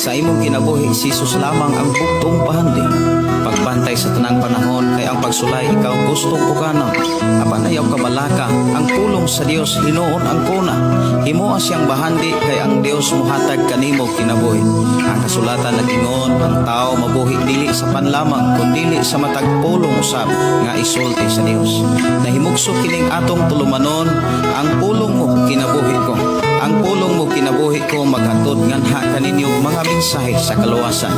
Sa imong kinabuhi, si Jesus lamang ang buktong bahandi. Pagbantay sa tanang panahon kay ang pagsulay ikaw gustong uganon. Apan ayaw kabalaka, ang pulong sa Dios hinuon ang kuna. Himoa siyang bahandi kay ang Dios mohatag kanimo kinabuhi. Ang kasulatan nag-ingon, ang tao mabuhi dili sa pan lamang kun dili sa matag pulong usab nga isulti sa Dios. Nahimugso kining atong tulumanon, "Ang Pulong Mo Kinabuhi Ko." "Ang Pulong Mo Kinabuhi Ko" maghatod nganha kaninyo mga mensahe sa kaluwasan,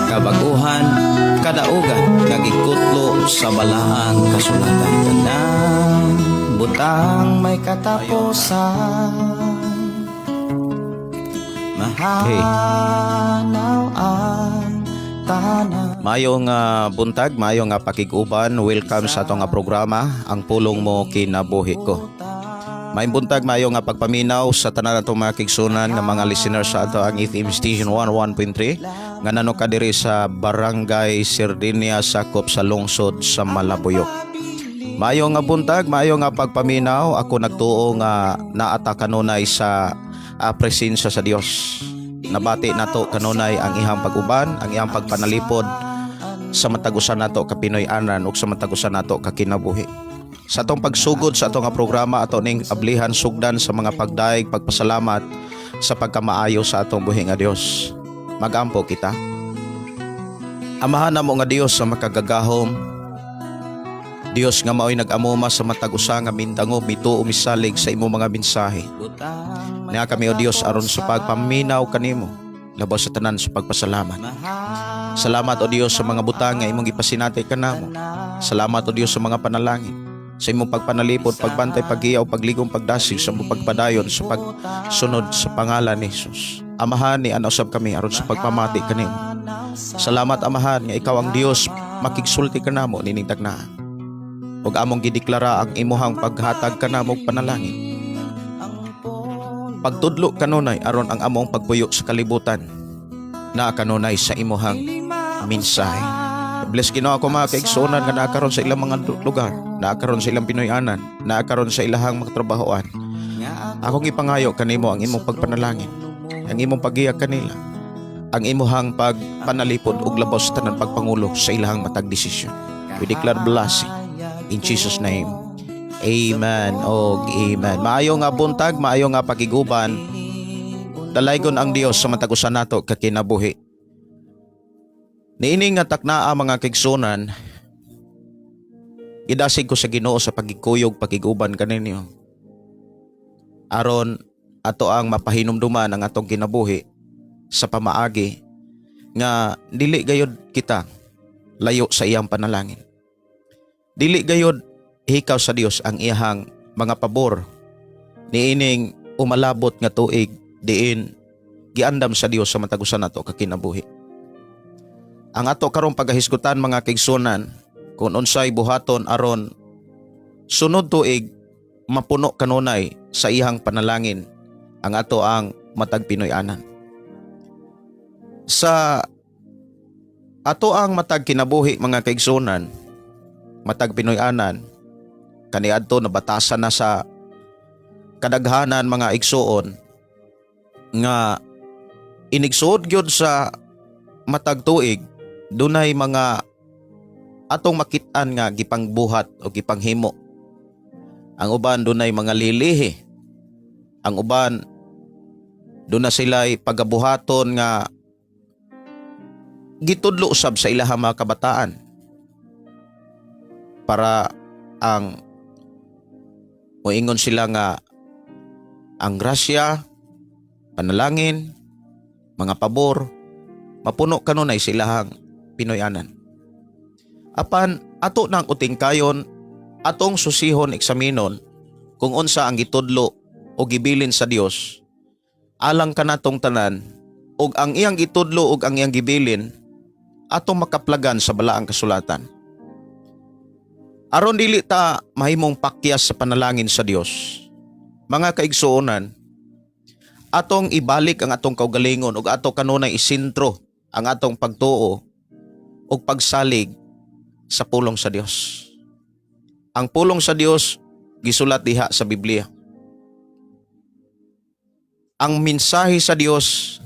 kabaguhan, kadaugan nga gikutlo sa balaang kasulatan. Tanang butang may katapusan. Mahanaw ang tanan. Maayong buntag, maayong nga pakig-uban. Welcome sa atong nga programa, "Ang Pulong Mo Kinabuhi Ko." Maayong buntag, maayong nga pagpaminaw sa tanan atong mga kaigsuonan nga mga listeners sa ato ang FM Station 11.3 nga nano ka diri sa Barangay Sardinia, sakop sa lungsod sa Malabuyoc. Maayong nga buntag, maayong nga pagpaminaw. Ako nagtuo nga naata kanunay sa presensya sa Dios. Nabati nato kanunay ang ihang pag-uban, ang ihang pagpanalipod sa matag usa nato ka Pinoy-anan ug sa matag usa nato ka kinabuhi. Sa atong pagsugod sa atong nga programa, ato ning ablihan sugdan sa mga pagdayeg, pagpasalamat sa pagkamaayo sa atong buhi nga Dios. Magampo kita. Amahan namo nga Dios sa makagagahom, Dios nga mao'y nag-amuma sa matag usa nga mindangog, mituo, misalig sa imong mga mensahe. Naa kami, o Dios, aron sa pagpaminaw kanimo, labaw sa tanan sa pagpasalamat. Salamat, o Dios, sa mga butang nga imong gipasinati kanamo. Salamat, o Dios, sa mga panalangin, sa imong pagpanalipod, pagbantay, paggiya, pagligom, pagdasig, sa imong pagpadayon sa pagsunod sa pangalan ni Jesus. Amahan, niana usab kami aron sa pagpamati kanimo. Salamat, Amahan, nga ikaw ang Dios makigsulti kanamo nining tagnaa. Ug among gideklara ang imuhang paghatag kanamo og panalangin. Pagtudlo kanunay aron ang among pagpuyo sa kalibutan naa kanunay sa imuhang mensahe. Bless Ginoo ako mga kaigsuonan nga naa karon sa ilang mga lugar, naa karon sa ilang Pinoy-anan, naa karon sa ilahang mga trabahoan. Akong ipangayo kanimo ang imong pagpanalangin, ang imong paggiya kanila, ang imuhang pagpanalipod ug labaw sa tanan pagpangulo sa ilahang matag desisyon. We declare blessing in Jesus' name. Amen og amen. Maayo nga buntag, maayo nga pakiguban. Dalaygon ang Dios sa matag usa nato ka kinabuhi. Niini nga taknaa, mga kaigsuonan, gidasig ko sa Ginoo sa pagkuyog pakiguban kaninyo. Aron ato ang mapahinumduman ang atong kinabuhi sa pamaagi nga dili gayod kita layo sa iyang panalangin. Dili gayod hikaw sa Dios ang iyahang mga pabor niining umalabot nga tuig diin giandam sa Dios sa matag usa nato ka kinabuhi. Ang ato karong pagahisgutan, mga kaigsuonan, kung unsay buhaton aron sunod tuig mapuno kanunay sa iyang panalangin ang ato ang matag Pinoy-anan. Sa ato ang matag kinabuhi, mga kaigsuonan, matag Pinoy-anan, kaniadto nabatasan na sa kadaghanan, mga igsuon, nga inigsuod gyud sa matag tuig dunay mga atong makit-an nga gipangbuhat o gipanghimo. Ang uban dunay mga lilihi. Ang uban duna sila'y pagabuhaton nga gitudlo usab sa ilahang mga kabataan para ang moingon sila nga ang grasya, panalangin, mga pabor, mapuno kanunay sa ilahang Pinoy-anan. Apan ato nang utingkayon, atong susihon, eksaminon kung unsa ang gitudlo o gibilin sa Dios alang kanatong tanan ug ang iyang gitudlo ug ang iyang gibilin atong makaplagan sa balaang kasulatan. Aron dili ta mahimong pakyas sa panalangin sa Dios, mga kaigsuonan, atong ibalik ang atong kaugalingon ug ato kanunay isentro ang atong pagtuo ug pagsalig sa pulong sa Dios. Ang pulong sa Dios gisulat diha sa Biblia. Ang mensahe sa Dios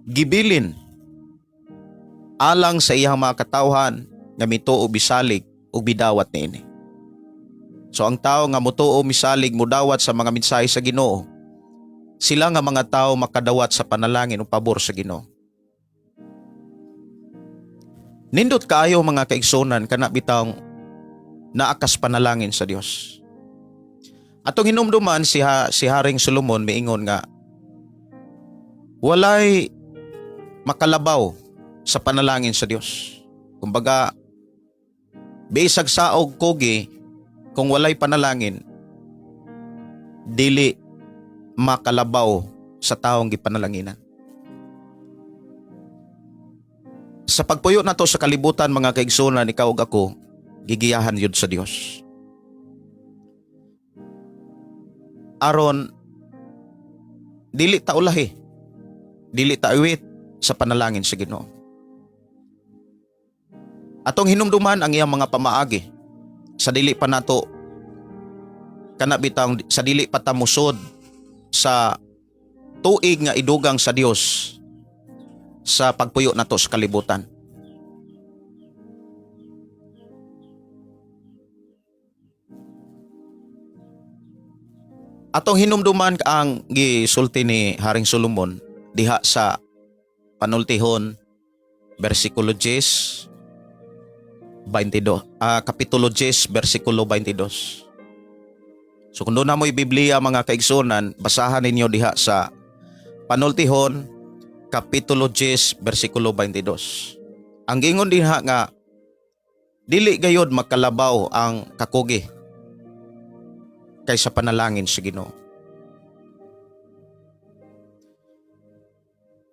Gibilin alang sa iyang mga katawhan nga mituo, misalig ug midawat niini. So ang tao nga mutuo, misalig, mudawat sa mga mensahe sa Ginoo, sila nga mga tao makadawat sa panalangin o pabor sa Ginoo. Nindot kaayo, mga kaigsunan, kana bitawng naa kas panalangin sa Dios. Atong hinumduman si Haring Solomon, miingon nga walay makalabaw sa panalangin sa Dios. Kumbaga, bisag saog kugi, kung walay panalangin, dili makalabaw sa taong gipanalanginan. Sa pagpuyo nato sa kalibutan, mga kaigsunan, ikaw ug ako gigiyahan yun sa Dios. Aron dili ta ulahi, dili ta iwit sa panalangin sa Ginoo. Atong hinumduman ang iyang mga pamaagi sa dili pa nato kana bitang sa dili pa ta musod sa tuig nga idugang sa Dios sa pagpuyo nato sa kalibutan. Atong hinumduman ang gisulti ni Haring Solomon diha sa Panultihon, versikulo 10 22, kapitulo 10 versikulo 22. So kung duna mo'y Biblia, mga kaigsunan, basahan ninyo diha sa Panultihon kapitulo 10 versikulo 22. Ang gingon diha nga dili gayod makalabaw ang kakugi kaysa panalangin sa Ginoo.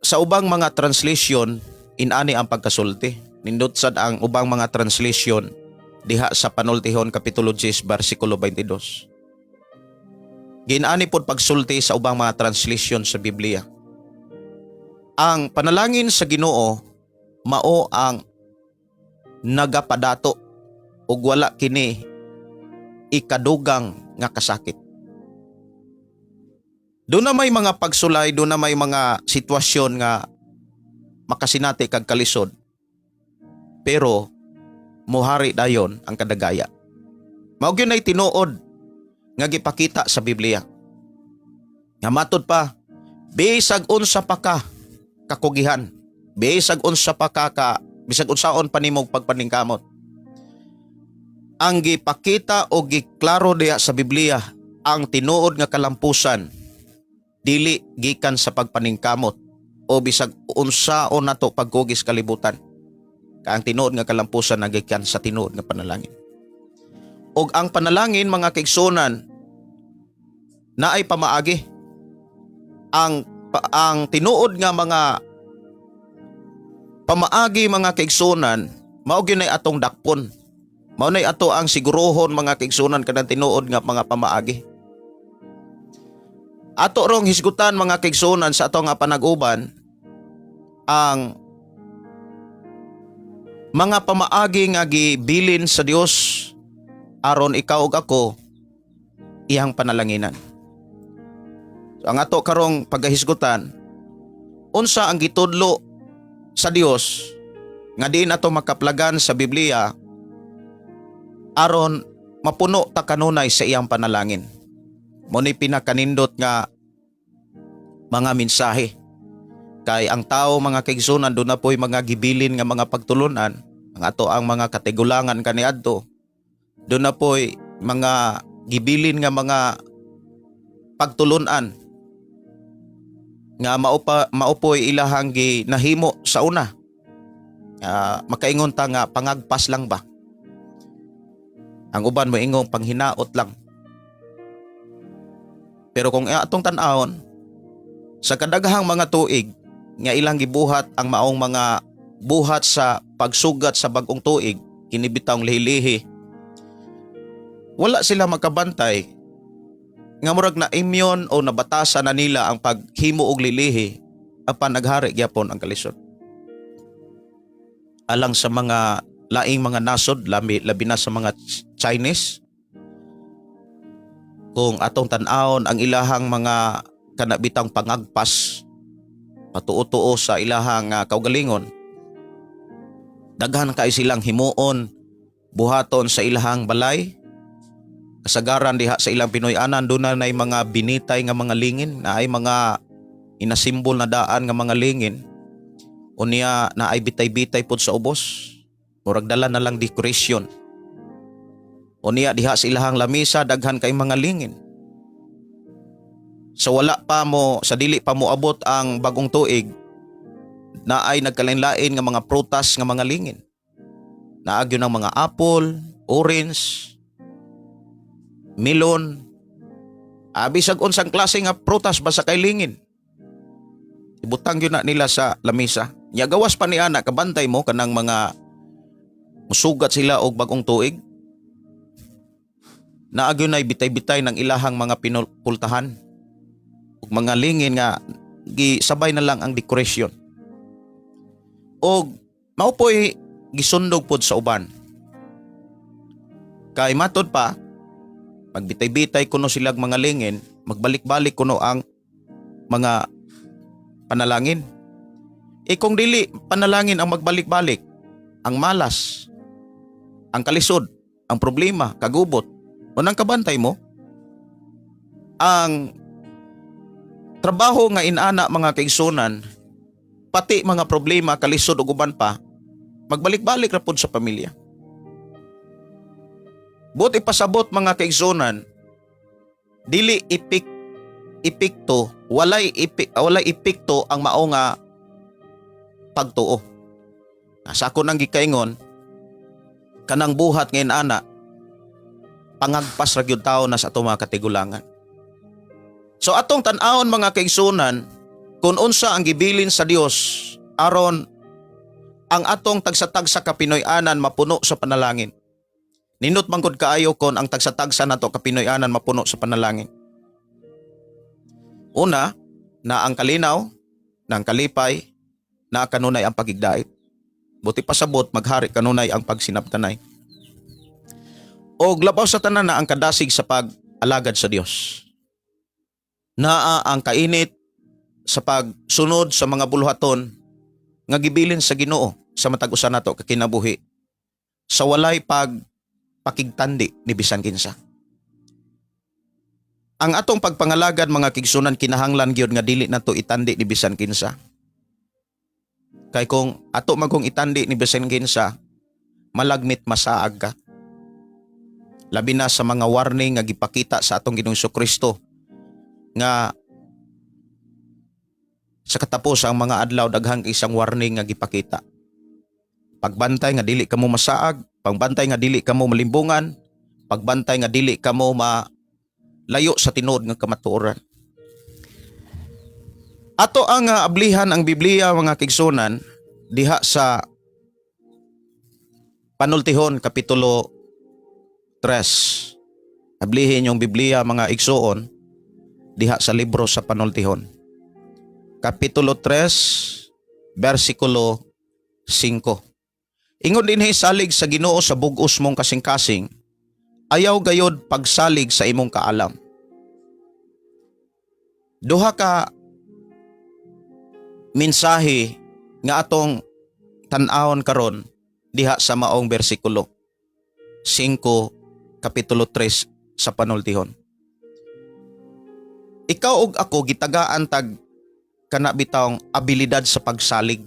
Sa ubang mga translation, inani ang pagkasulti. Nindot sad ang ubang mga translation diha sa Panultihon kapitulo 10 versikulo 22. Ginani pod pagsulti sa ubang mga translation sa Biblia. Ang panalangin sa Ginoo mao ang nagapadato ug wala kini ikadugang nga kasakit. Duna may mga pagsulay, duna may mga sitwasyon nga makasinati kag kalisod. Pero muhari dayon ang kadagaya. Mao gyud nay tinuod nga gipakita sa Biblia. Nga matud pa, bisag unsa pa ka kakugihan, bisag unsa pa ka ka bisag unsaon pa nimog pagpaningkamot. Ang gipakita o giklaro diha sa Biblia, ang tinuod nga kalampusan dili gikan sa pagpaningkamot o bisag unsaon nato pagkugis kalibutan. Kay ang tinuod nga kalampusan nagikan sa tinuod nga panalangin. Og ang panalangin, mga kaigsunan, naay pamaagi. Ang tinuod nga mga pamaagi, mga kaigsunan, mao gyud nay atong dakpon. Mao nay ato ang siguruhon, mga kaigsunan, kanang tinuod nga mga pamaagi. Ato rong hisgutan, mga kaigsunan, sa ato nga panag-uban ang mga pamaagi nga gibilin sa Dios aron ikaw ug ako iyang panalanginan. So, ang ato karong pagahisgutan, unsa ang gitudlo sa Dios nga diin ato makaplagan sa Biblia aron mapuno ta kanunay sa iyang panalangin? Mao ni pinakanindot nga mga mensahe. Kay ang tao, mga kaigsunan, duna po'y mga gibilin nga mga pagtulunan, ang ato ang mga katigulangan kaniadto. Duna po'y mga gibilin nga mga pagtulunan nga maupoy ilahang ginahimo sa una. Makaingon ta nga pangagpas lang ba? Ang uban mo ingong panghinaot lang. Pero kung atong tan-awon sa kadaghang mga tuig nga ilang gibuhat ang maong mga buhat sa pagsugat sa bag-ong tuig, kini bitawng lihilihi, wala sila makabantay nga murag na immune o nabatasan na nila ang paghimo og lilihi, apan naghari gyapon ang kalisod. Alang sa mga laing mga nasod, labi na sa mga Chinese, kung atong tan-awon ang ilahang mga kanabitang pangagpas. Patuo-tuo sa ilahang kaugalingon. Daghan kay silang himuon, buhaton sa ilahang balay. Kasagaran diha sa ilang Pinoy-anan, doon na mga binitay nga mga lingin, na ay mga inasimbol na daan nga mga lingin. Unya na ay bitay-bitay pod sa ubos. Murag dala na lang decoration. Unya diha sa ilahang lamisa, daghan kay mga lingin. Sa wala pa mo, sa dili pa mo abot ang bagong tuig, na ay nagkalain-lain nga mga prutas nga mga lingin. Naagyo ng mga apple, orange, melon, bisag unsang klase nga prutas basta kay lingin. Ibutang gyud na nila sa lamisa. Nya gawas pa ni ana, kabantay mo kanang mga musugat sila og bagong tuig. Naagyo na bitay-bitay ng ilahang mga pinultahan ug mga lingin nga gisabay na lang ang decoration. Og mao po'y gisundog pod sa uban. Kay matod pa, magbitay-bitay kuno silag mga lingin, magbalik-balik kuno ang mga panalangin. E kung dili panalangin ang magbalik-balik, ang malas, ang kalisod, ang problema, kagubot, unang kabantay mo, ang trabaho nga inana, mga kaigsunan, pati mga problema, kalisod ug uban pa, magbalik-balik ra pod sa pamilya. Buot ipasabot, mga kaigsunan, dili epekto, walay epekto ang mao nga pagtuo. Sa ako nang gikaingon, kanang buhat ngayon ana, pangagpas ra gyud tao na sa atong mga katigulangan. So atong tan-awon, mga kaigsunan, kung unsa ang gibilin sa Dios aron ang atong tagsa-tagsa ka Pinoy-anan mapuno sa panalangin. Nindot man gud kaayo kon ang tagsa-tagsa nato ka Pinoy-anan mapuno sa panalangin. Una, na ang kalinaw, na ang kalipay, na kanunay ang pagigdait. Buot ipasabot, maghari kanunay ang pagsinabtanay. Og labaw sa tanan, na ang kadasig sa pag-alagad sa Dios. Naa ang kainit sa pagsunod sa mga buluhaton nga gibilin sa Ginoo sa matag usa nato ka kinabuhi sa walay pag pakigtandi ni bisan kinsa. Ang atong pagpangalagad, mga kaigsunan, kinahanglan gyud nga dili nato itandi ni bisan kinsa. Kay kung ato magong itandi ni bisan kinsa, malagmit masaag ka. Labi na sa mga warning nga gipakita sa atong Ginoong Kristo nga sa katapos ang mga adlaw, daghang isang warning nga gipakita. Pagbantay nga dili kamo masaag, pagbantay nga dili kamo malimbungan, pagbantay nga dili kamo malayo sa tinuod nga kamatuoran. Ato ang ablihan ang Biblia, mga kaigsunan, diha sa Panultihon kapitulo 3. Ablihin yung Biblia, mga igsuon, diha sa libro sa Panultihon. Kapitulo 3, versikulo 5. Ingon dinhi, "Salig sa Ginoo sa bug-os mong kasing-kasing, ayaw gayod pagsalig sa imong kaalam." Duha ka mensahe nga atong tan-awon karon diha sa maong bersikulo 5, kapitulo 3 sa Panultihon. Ikaw ug ako gitagaan tag kana bitawng abilidad sa pagsalig.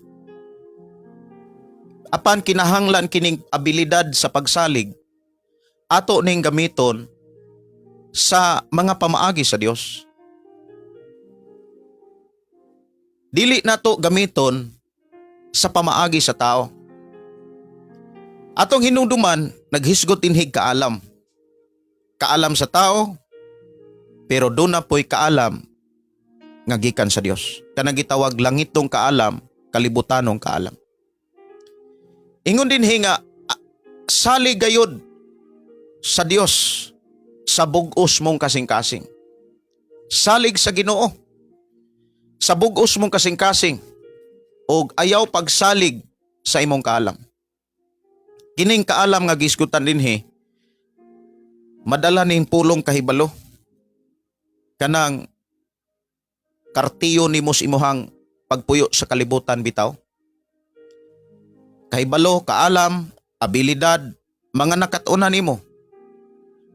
Apan kinahanglan kining abilidad sa pagsalig ato ning gamiton sa mga pamaagi sa Dios. Dili nato gamiton sa pamaagi sa tao. Atong hinumduman, naghisgot dinhig kaalam. Kaalam sa tao, pero duna po'y kaalam nga gikan sa Dios. Kanang gitawag langitong kaalam, kalibutanong kaalam. Ingon dinhi nga, salig gayod sa Dios sa bug-os mong kasing-kasing. Salig sa Ginoo sa bug-os mong kasing-kasing og ayaw pagsalig sa imong kaalam. Kining kaalam nga gisgutan dinhi, madala ning pulong kahibalo, kanang kartiyo nimo sa imuhang pagpuyo sa kalibutan bitaw? Kahibalo, kaalam, abilidad, mga nakat-unan nimo.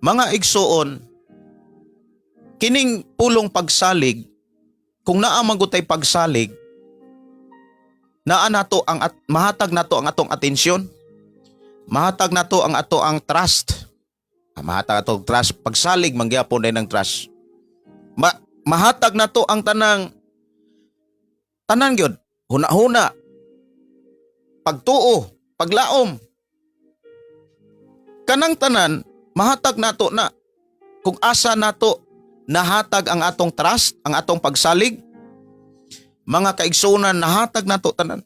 Mga igsuon, kining pulong pagsalig, kung naa man gud tay pagsalig, naa nato ang at, mahatag nato ang atong atensyon, mahatag nato ang ato ang trust. Mahatag ato ang trust, pagsalig mangyapon din ang trust. Mahatag nato ang tanang tanan gyud, huna-huna, pagtuo, paglaom. Kanang tanan mahatag nato na kung asa nato nahatag ang atong trust, ang atong pagsalig, mga kaigsunan, nahatag nato tanan.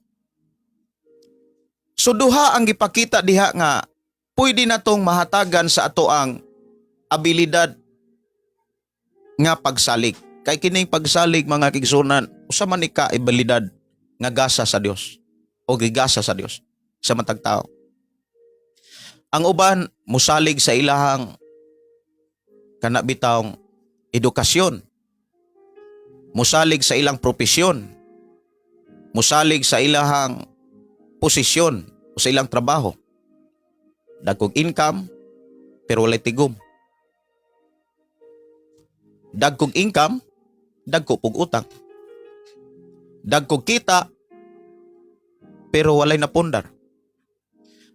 So duha ang gipakita diha nga pwede natong mahatagan sa ato ang abilidad nga pagsalig. Kay kining pagsalig, mga kaigsunan, usa man ni ka abilidad nga gasa sa Dios o gigasa sa Dios sa matag tao. Ang uban musalig sa ilahang kana bitawng edukasyon, musalig sa ilang propesyon, musalig sa ilahang posisyon o sa ilang trabaho. Dagkog income pero walay tigom. Dagkog income, dagko pug utang. Dagkog kita pero walay napundar.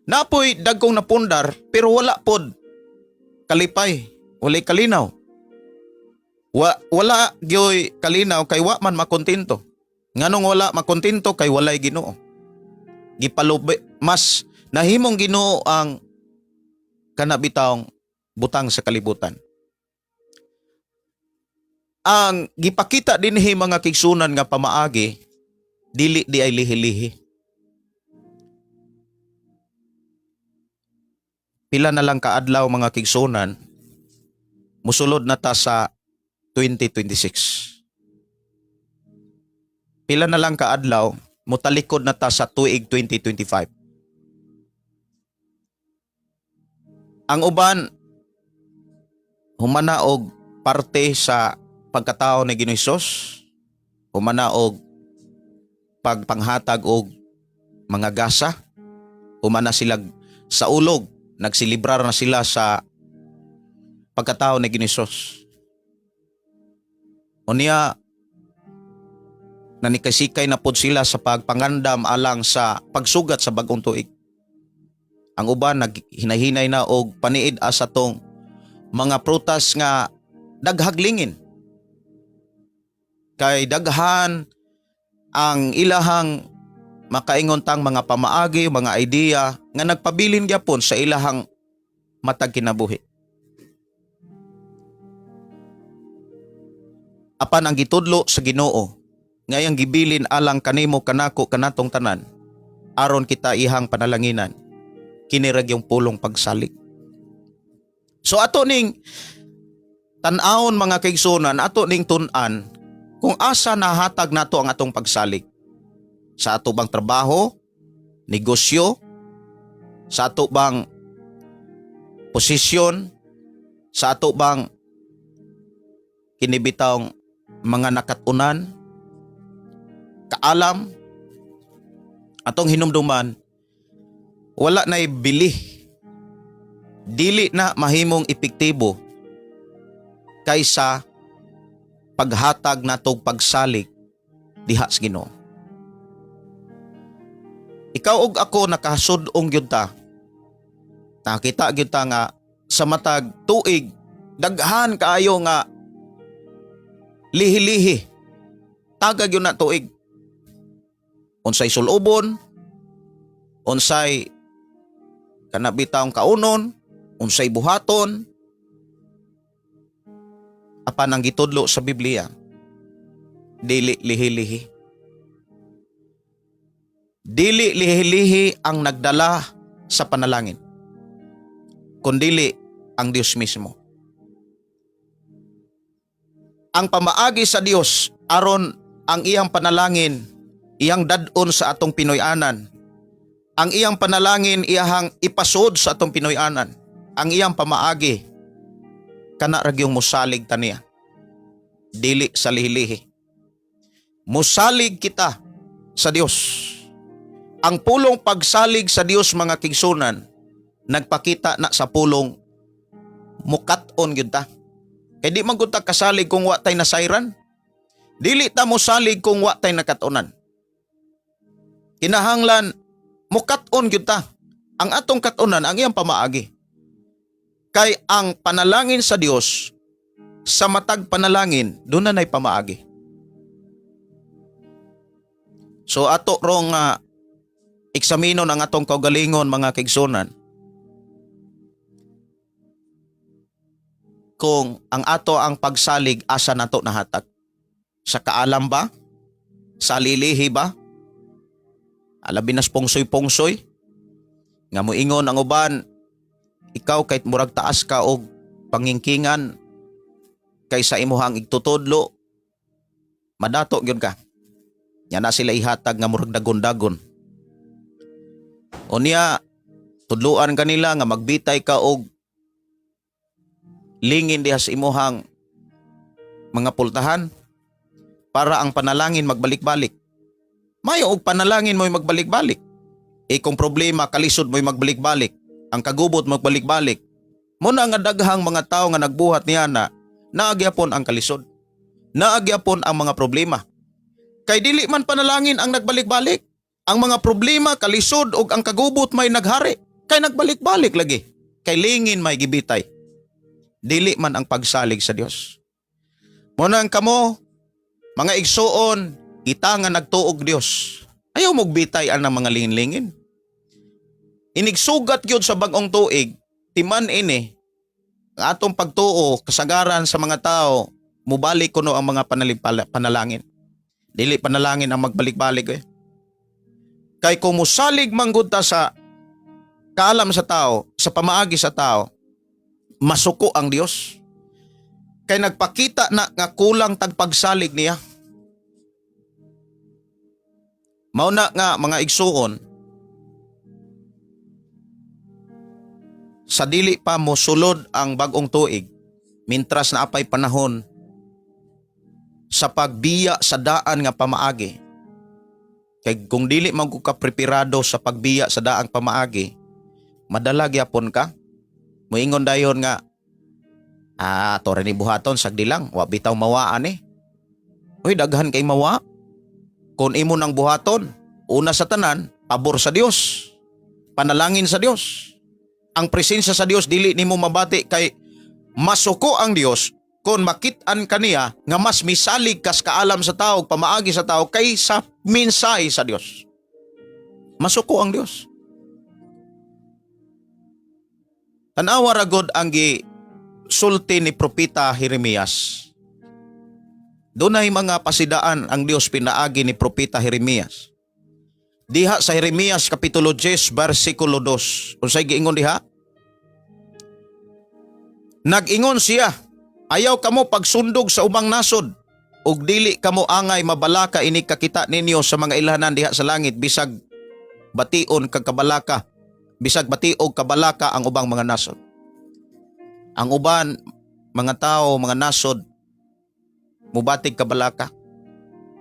Napoy dagkong napundar pero wala pod kalipay, walay kalinaw. Wala gyoy kalinaw kay wa man makontento. Nganong wala makontento? Kay walay Ginoo. Gipalubi mas nahimong Ginoo ang kana bitawng butang sa kalibutan. Ang gipakita dinhi, mga kaigsunan, nga pamaagi, dili di ay lihi-lihi. Pila na lang kaadlaw, mga kaigsunan, musulod na ta sa 2026. Pila na lang kaadlaw, mutalikod na ta sa tuig 2025. Ang uban humana og parte sa pagkatao ni Ginoong Hesus, humana og pagpanghatag og mga gasa, humana sila sa ulog, nagsilibrar na sila sa pagkatao ni Ginoong Hesus. Unya, nanikasikay na pod sila sa pagpangandam alang sa pagsugat sa bagong tuig. Ang uban naghinahinay na og paniid asa tong mga prutas nga daghaglingin. Kay daghan ang ilahang makaingon tang mga pamaagi, mga idea nga nagpabilin gyapon sa ilahang matag kinabuhi. Apan ang gitudlo sa Ginoo nga iyang gibilin alang kanimo, kanako, kanatong tanan, aron kita ihang panalanginan, kini ra gyung pulong pagsalig. So ato ning tan-awon, mga kaigsunan, ato ning tun-an kung asa nahatag nato ang atong pagsalig. Sa ato bang trabaho, negosyo, sa ato bang posisyon, sa ato bang kinibitawng mga nakatunan, kaalam, atong hinumduman, wala na bili. Dili na mahimong epektibo kaysa paghatag natog pagsalig diha sa Ginoo. Ikaw ug ako nakasud-ong gyud ta. Nakita gyud ta nga sa matag tuig daghan kaayo nga lihi-lihi. Taga gyud na tuig. Unsay sulubon, unsay kana bitawng kaunon, unsay buhaton. Apan ang gitudlo sa Biblia, dili lihi-lihi. Dili lihi-lihi ang nagdala sa panalangin, kundili ang Dios mismo. Ang pamaagi sa Dios aron ang iyang panalangin iyang dad-on sa atong Pinoy-anan. Ang iyang panalangin iyahang ipasod sa atong Pinoy-anan. Ang iyang pamaagi kana ra gyung musalig ta niya. Dili sa lihilihi. Musalig kita. sa Dios. Ang pulong pagsalig sa Dios, mga kigsunan, nagpakita na sa pulong mukat-on gyud ta. Kay di man gud ta kasalig kung wa tay nasayran. Dili ta mosalig kung wa tay nakatunan. Kinahanglan mukat-on gyud ta. Ang atong katunan ang iyang pamaagi. Kay ang panalangin sa Dios, sa matag panalangin, doon na nay pamaagi. So ato rong eksaminon ang atong kaugalingon, mga kaigsunan, kung ang ato ang pagsalig, asa nato nahatag? Sa kaalam ba? Sa lilihi ba? Alabi nas pungsoy-pungsoy. Nga moingon ang uban, ikaw kahit murag taas ka og pangingkingan kaysa imuhang igtutudlo, madato gyud ka. Nya na sila ihatag nga murag dagon-dagon. Unya, tudluan kanila nga magbitay ka og lingin diha sa imuhang mga pultahan para ang panalangin magbalik-balik. Mayo og panalangin mo'y magbalik-balik. E kung problema, kalisod mo'y magbalik-balik. Ang kagubot magbalik-balik. Muna nga daghang mga tao nga nagbuhat niya na naagyapon ang kalisod. Naagyapon ang mga problema. Kay dili man panalangin ang nagbalik-balik. Ang mga problema, kalisod ug ang kagubot may naghari. Kay nagbalik-balik lagi. Kay lingin may gibitay. Dili man ang pagsalig sa Dios. Muna ang kamo, mga igsuon, kita nga nagtuog Dios. Ayaw mogbitay ang mga lingin-lingin. Inigsugat gyud sa bag-ong tuig, timan ini, ang atong pagtuo, kasagaran sa mga tao, mubalik kuno ang mga panalangin. Dili panalangin ang magbalik-balik eh. Kay kung musalig manggod ta sa kaalam sa tao, sa pamaagi sa tao, masuko ang Dios. Kay nagpakita na nga kulang tagpagsalig niya. Mao na nga mga igsuon, sa dili pa mo sulod ang bag-ong tuig, mintras na apay panahon sa pagbiya sa daan nga pamaagi. Kay kung dili man ka preparado sa pagbiya sa daang pamaagi, madala gyapon ka. Moingon dayon nga, tore ni buhaton sagdi lang, wa bitaw mawaan eh. Uy, daghan kay mawa. Kung imo nang buhaton, una sa tanan, pabor sa Dios. Panalangin sa Dios. Ang presensya sa Dios dili nimo mabati kay masuko ang Dios kung makit-an kaniya nga mas misalig kas kaalam sa tao, pamaagi sa tao kaysa mensahe sa Dios. Masuko ang Dios. Tan-awa ra gud ang gisulti ni Propeta Jeremias. Dunay mga pasidaan ang Dios pinaagi ni Propeta Jeremias. Diha sa Jeremias Kapitulo 10 versikulo 2. Unsay giingon diha? Nag-ingon siya, ayaw kamo pagsundog sa ubang nasod ug dili kamo angay mabalaka ini kakita ninyo sa mga ilhanan diha sa langit, bisag bation kag kabalaka, bisag batiog kabalaka ang ubang mga nasod. Ang uban mga tao, mga nasod, mubatig kabalaka.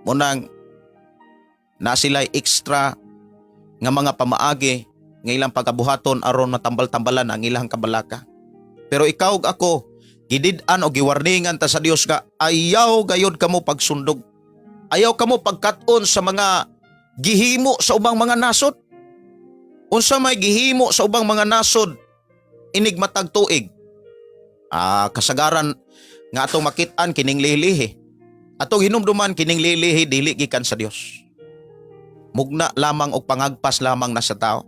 Munang na sila'y extra nga mga pamaagi nga ilang pagabuhaton aron matambal-tambalan ang ilang kabalaka. Pero ikaw ug ako, gidid-an o giwarningan ta sa Dios nga ayaw gayod kamo pagsundog. Ayaw kamo pagkat-on sa mga gihimo sa ubang mga nasod. Unsa may gihimo sa ubang mga nasod inig matag tuig? Kasagaran nga atong makit-an kining lilihi. Atong hinumduman kining lilihi dili gikan sa Dios. Mugna lamang og pangagpas lamang na sa tao.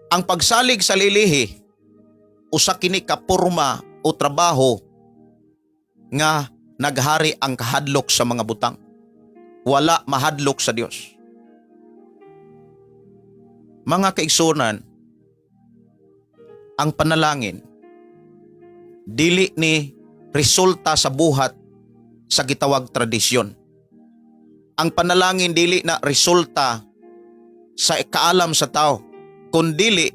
Ang pagsalig sa lilihi usa kini ka porma o trabaho nga naghari ang kahadlok sa mga butang. Wala mahadlok sa Dios. Mga kaigsunan, ang panalangin dili ni resulta sa buhat sa gitawag tradisyon. Ang panalangin dili na resulta sa kaalam sa tao, kundili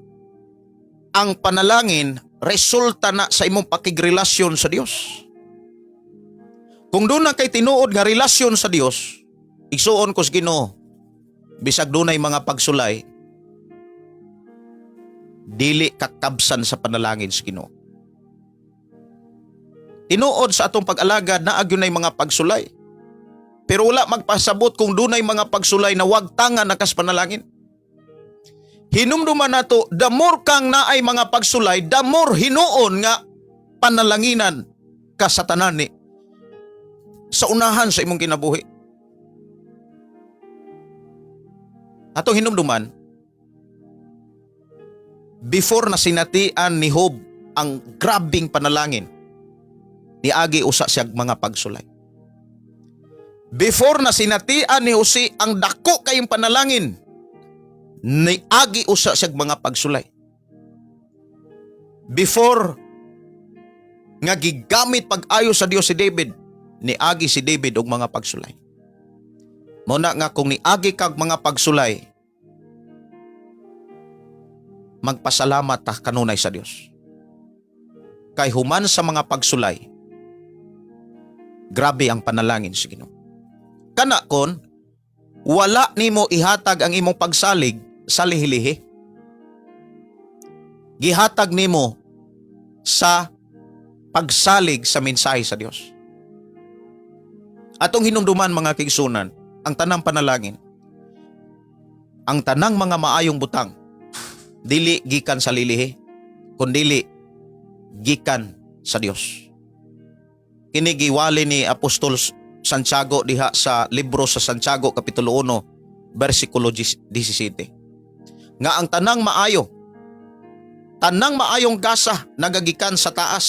ang panalangin resulta na sa imong pakigrelasyon sa Dios. Kung doon na kay tinuod nga relasyon sa Dios, igsuon ko sa Ginoo, Bisag dunay mga pagsulay, dili kakabsan sa panalangin sa Ginoo. Tinuod, sa atong pag-alagad naa gyud mga pagsulay. Pero wala magpasabot kung dunay mga pagsulay na wagtangan na kas panalangin. Hinumduman nato, the more kang naay mga pagsulay, the more hinuon nga panalanginan ka sa tanan ni sa unahan sa imong kinabuhi. Atong hinumduman, before na sinatian ni Job ang grabing panalangin, niagi usa siya mga pagsulay. Before na sinatian ni Jose ang dako kayong panalangin, niagi usa siya mga pagsulay. Before nga gigamit pag-ayo sa Dios si David, niagi si David og mga pagsulay. Mao na nga kung niagi kag mga pagsulay, magpasalamat ta kanunay sa Dios. Kay human sa mga pagsulay, grabe ang panalangin sa Ginoo. Kana kon wala nimo ihatag ang imong pagsalig sa lihilihi. Gihatag nimo sa pagsalig sa mensahe sa Dios. Atong hinumduman, mga kaigsunan, ang tanang panalangin, ang tanang mga maayong butang, dili gikan sa lilihi, kundili gikan sa Dios. Kini giwali ni Apostol Santiago diha sa libro sa Santiago kapitulo 1 bersikulo 17. Nga ang tanang maayo, tanang maayong gasa nagagikan sa taas,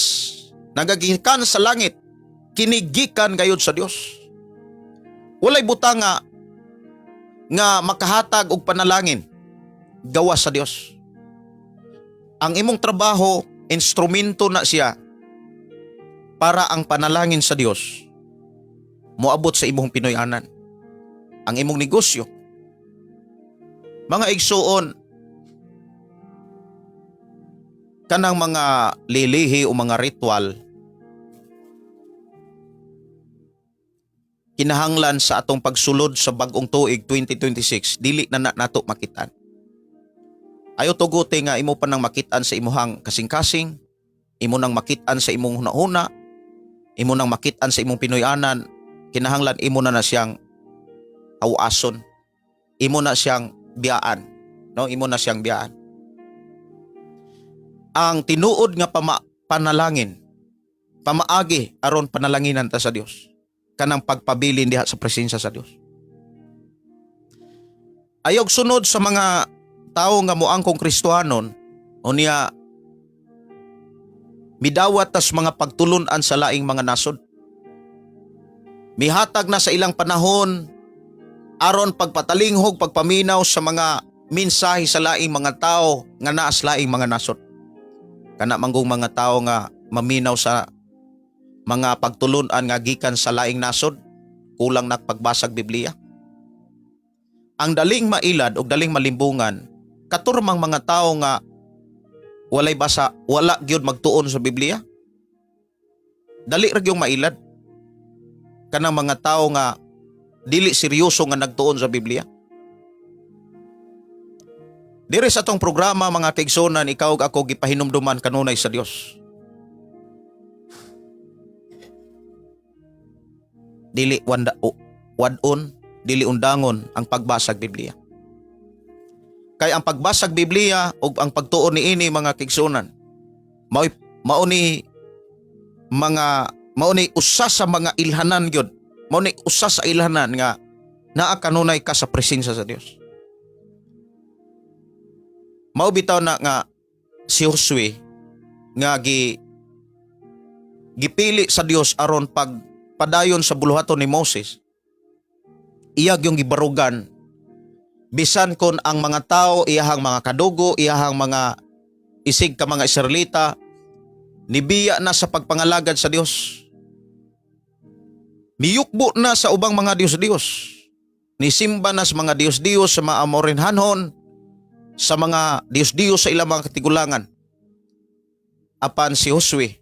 nagagikan sa langit, kini gikan gayud sa Dios. Walay butang nga makahatag og panalangin gawas sa Dios. Ang imong trabaho, instrumento na siya para ang panalangin sa Dios moabot sa imong Pinoy-anan. Ang imong negosyo. Mga igsuon, kanang mga lilihi o mga ritual, kinahanglan sa atong pagsulod sa bag-ong tuig 2026, dili na nato makitaan. Ayo tuguti nga imo pa nang makitaan sa imuhang kasing-kasing, imo nang makitaan sa imong hunahuna, imo nang makitaan sa imong Pinoy-anan, kinahanglan imo na na siyang awason. Imo na siyang biyaan, no? Imo na siyang biyaan. Ang tinuod nga panalangin, pamaagi aron panalanginan ta sa Dios. Kanang pagpabilin diha sa presensya sa Dios. Ayog sunod sa mga tao nga moangkong Kristohanon unya midawat tas mga pagtulun-an sa laing mga nasod. Mihatag na sa ilang panahon aron pagpatalinghog, pagpaminaw sa mga mensahe sa laing mga tao nga naas laing mga nasod. Kana manggong mga tao nga maminaw sa mga pagtulun-an nga gikan sa laing nasod, kulang na pagbasag Biblia. Ang daling mailad og daling malimbungan katurmang mga tao nga walay basa, wala gyud magtuon sa Biblia. Dali ra gyud mailad kanang mga tao nga dili seryoso nga nagtuon sa Biblia. Diri sa atong programa, mga kaigsunan, ikaw ug ako gipahinumduman kanunay sa Dios. Dili wanda o wadon, dili undangon ang pagbasag Biblia. Kay ang pagbasag Biblia ug ang pagtuon niini, mga kaigsunan, mao mao ni mga mao ni usa sa mga ilhanan gyud. Mao ni usa sa ilhanan nga naa kanunay ka sa presensya sa Dios. Mao bitaw na nga si Josue nga gipili sa Dios aron pagpadayon sa buluhaton ni Moses, iya gyung gibarugan bisan kon ang mga tao, iyahang mga kadugo, iyahang mga isig ka mga Israelita, nibiya na sa pagpangalagad sa Dios. Miyukbo na sa ubang mga Diyos-Diyos. Nisimba na sa mga Diyos-Diyos sa mga Amorinhanhon, sa mga Diyos-Diyos sa ilang mga katigulangan. Apan si Josue,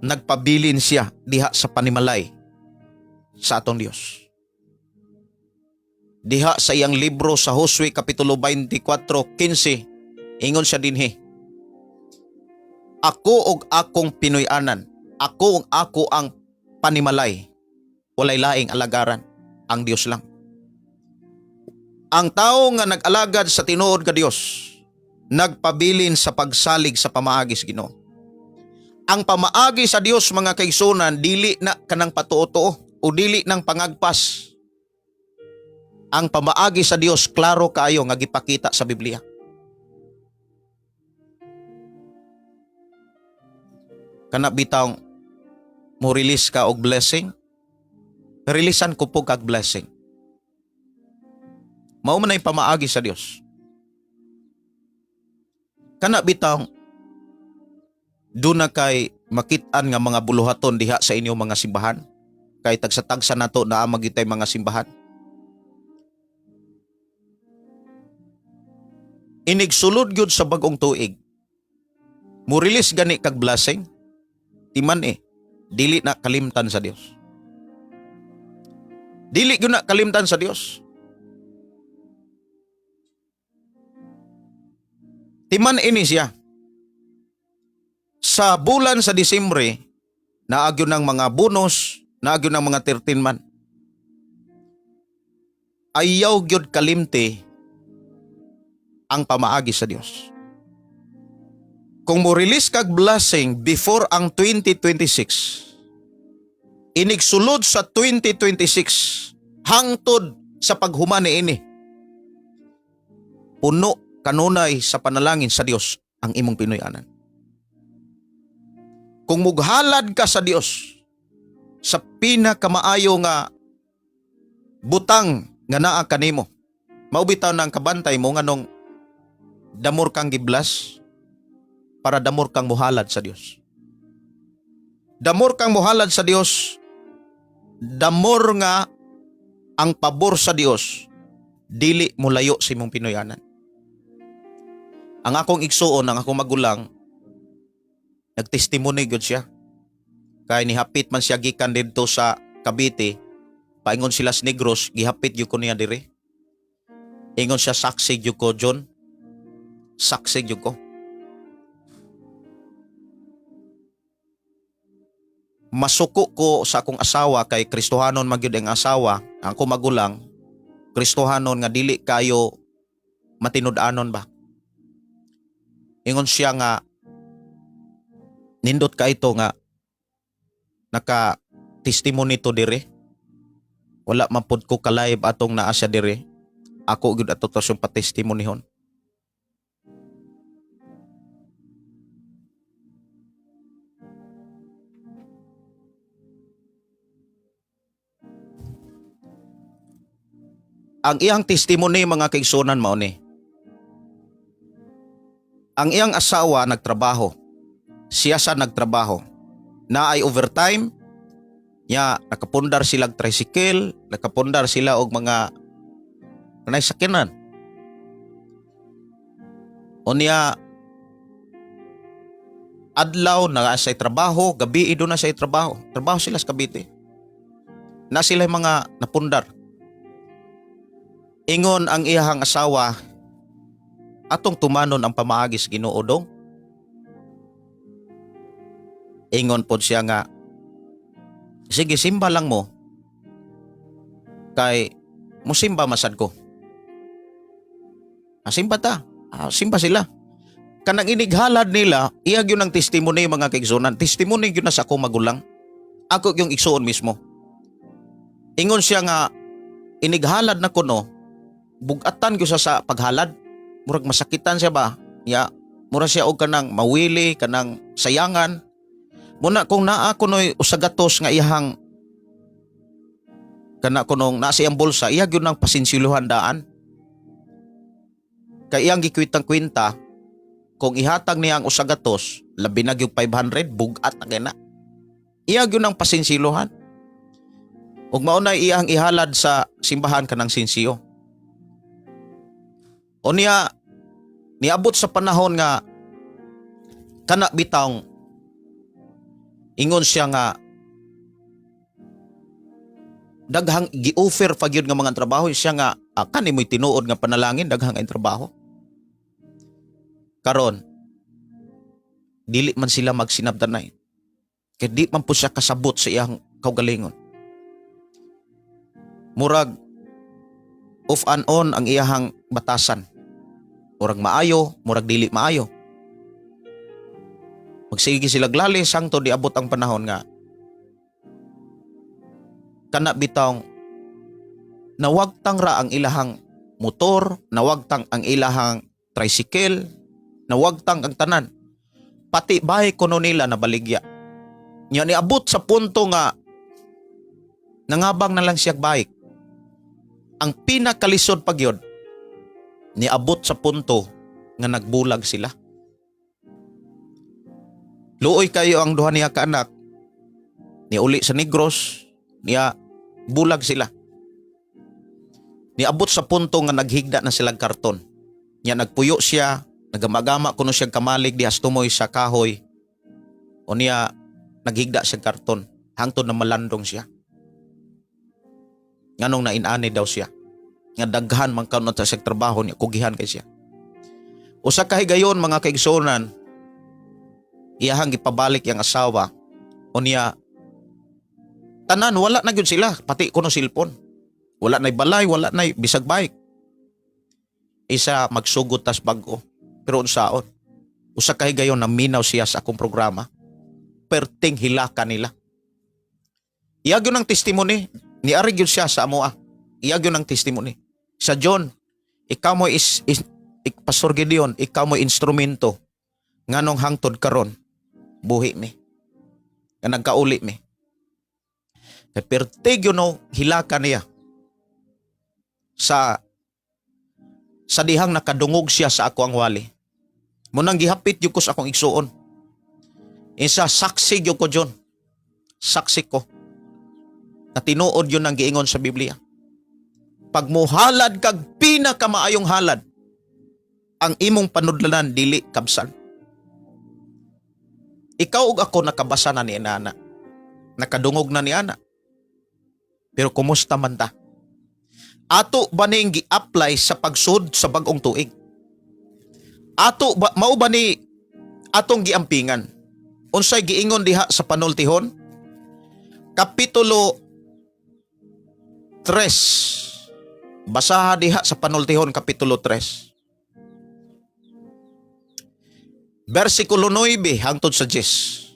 nagpabilin siya diha sa panimalay sa atong Dios. Diha sa iyang libro sa Josue Kapitulo 24:15, ingon siya dinhi, "Ako og akong Pinoy-anan, ako og ako ang panimalay, walay laing alagaran, ang Dios lang." Ang tao nga nag-alagad sa tinuod nga Dios, nagpabilin sa pagsalig sa pamaagi sa Ginoo. Ang pamaagi sa Dios, mga kaigsunan, dili na kanang patuo-tuo o dili nang pangagpas. Ang pamaagi sa Dios klaro kaayo nga gipakita sa Biblia. Kana bitawng mo release ka og blessing, releasean ko po kag blessing. Mao man ay pamaagi sa Dios. Kana bitawng doon na kay makit-an nga mga buluhaton diha sa inyong mga simbahan, kay tagsa-tagsa nato naa magitay mga simbahan. Inigsulod gyud sa bagong tuig, mo release gani kag blessing, timan dili na kalimtan sa Dios. Dili gyud na kalimtan sa Dios. Timan ini siya. Sa bulan sa Disyembre, naagyo ng mga bonus, naagyo ng mga 13 man. Ayaw gyud kalimti ang pamaagi sa Dios. Kung mo release kag blessing before ang 2026, inigsulod sa 2026 hangtod sa paghuman niini, puno kanunay sa panalangin sa Dios ang imong Pinoy-anan. Kung mughalad ka sa Dios sa pinakamaayo nga butang nga naa kanimo, mao bitaw na ang kabantay mo nganong damor kang giblas para damor kang muhalad sa Dios. Damor kang muhalad sa Dios, damor nga ang pabor sa Dios dili molayo sa imong Pinoy-anan. Ang akong igsuon, ang akong magulang, nagtestimony gyud siya. Kay nihapit man siya gikan didto sa Cavite, paingon sila sa Negros, gihapit gyud ko niya diri. Ingon siya, "Saksi gyud ko, John. Saksi gyud ko. Masuko ko sa akong asawa kay Kristohanon man gyud ang asawa, ang akong magulang, Kristohanon nga dili kayo matinud-anon ba." Ingon siya nga nindot ka ito nga naka testimony to dire. Wala man pud ko ka-live atong naa siya dire. Ako gyud ato to siyang patestimonihon. Ang iyang testimony, mga kaigsunan, mao ni. Ang iyang asawa nagtrabaho. Siya sa nagtrabaho. Na ay overtime, nya nakapundar sila og tricycle, nakapundar sila og mga kanay sakyanan. Unya adlaw na sa trabaho, gabi do na sa trabaho. Trabaho sila sa Cavite. Na sila yung mga napundar. Ingon ang iyahang asawa, "Atong tumanon ang pamaagi sa Ginoo, dong." Ingon pod siya nga, "Sige, simba lang mo. Kay musimba masad ko." Ah, simba ta. Ah, simba sila. Kanang inighalad nila, iya gyud ang testimony, mga kaigsunan. Testimony gyud na sa akong magulang. Ako yung igsuon mismo. Ingon siya nga inighalad na kuno, bugatan gyud siya sa paghalad. Murag masakitan siya ba? Ya, mura siya og kanang mawili, kanang sayangan. Muna kung naa kuno'y 100 nga iyahang kana kunong naa sa iyang bulsa, iya gyud nang pasinsiluhan daan. Kay iyang gikwitang kwenta, kung ihatag niya ang 100, labi na gyud 500, bugat na kay na. Iya gyud nang pasinsiluhan. Ug mao na iyang ihalad sa simbahan kanang sinsiyo. O niya, niabot sa panahon nga kana bitawng ingon siya nga daghang gi-offer pa gyud nga mga trabaho siya nga Ah, kani mo'y tinuod nga panalangin, daghang ang trabaho. Karon, dili man sila magsinabdanay. Kay di man po siya kasabot sa iyang kaugalingon. Murag off and on ang iyahang batasan. Murag maayo, murag dili maayo. Magsige sila glalis hangtod diabot ang panahon nga kana bitawng nawagtang ra ang ilahang motor, nawagtang ang ilahang tricycle, nawagtang ang tanan. Pati bahay kuno nila nabaligya. Nya niabot sa punto nga nangabang na lang siya bike. Ang pinakalisod pa gyud, niabot sa punto nga nagbulag sila. Luoy kayo ang duha niya ka anak. Niuli sa Negros, niya bulag sila. Niabot sa punto nga naghigda na silang karton. Nya nagpuyo siya, nagamagama kuno siya kamalig dihas tumoy sa kahoy. O niya naghigda siya karton hangtod na malandong siya. Nganong nainani daw siya. Nga daghan man kanon sa siyang trabaho niya, kugihan kay siya. Usa ka higayon, mga kaigsuonan, iyahang gipabalik yang asawa o niya tanan wala na gyud sila, pati kuno cellphone. Wala na'y balay, wala na'y bisag bike. Isa magsugod tas bag-o. Pero unsaon? Usa ka higayon naminaw siya sa akong programa. Perting hilaka nila. Iya gyud ang testimony. Niari gyud siya sa amoa. Iya gyud ang testimony. Sa John, ikaw mo is Pastor Gideon, ikaw mo instrumento nganong hangtod karon buhi mi. Nga nagkauli mi. Kay perte gyud no hilaka niya sa dihang nakadungog siya sa ako ang wali. Munang gihapit gyud ko sa akong igsuon. Isa saksi gyud ko, John. Saksi ko. Na tinuod yun ang giingon sa Biblia. Pag muhalad kag pinakamaayong halad, ang imong panudlanan dili kabsan. Ikaw ug ako nakabasa na ni ana. Nakadungog na ni ana. Pero kumusta man ta? Ato ba ning gi-apply sa pagsud sa bag-ong tuig? Ato ba, mao ba ni atong giampingan? Unsay giingon diha sa Panultihon? Kapitulo 3. Basaha diha sa Panultihon Kapitulo 3. Versikulo 9 hangtod sa 10.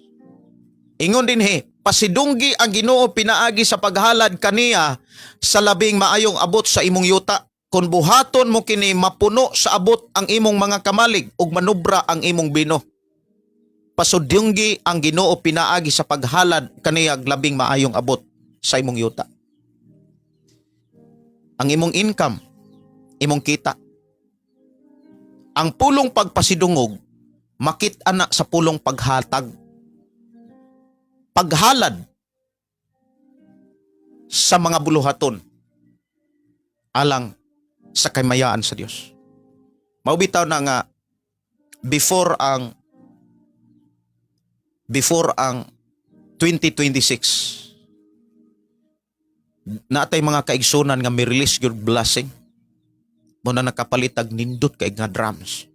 Ingon dinhi, "Pasidunggi ang Ginoo pinaagi sa paghalad kaniya sa labing maayong abot sa imong yuta. Kung buhaton mo kini, mapuno sa abot ang imong mga kamalig ug manubra ang imong bino." Pasudunggi ang Ginoo pinaagi sa paghalad kaniya labing maayong abot sa imong yuta. Ang imong income, imong kita. Ang pulong pagpasidungog makit ana sa pulong paghatag. Paghalad sa mga buluhaton alang sa kaymayaan sa Dios. Mao bitaw na nga before ang 2026, natay mga kaigsunan nga mi-release your blessing mo na nakapalitag nindot kay nga drums.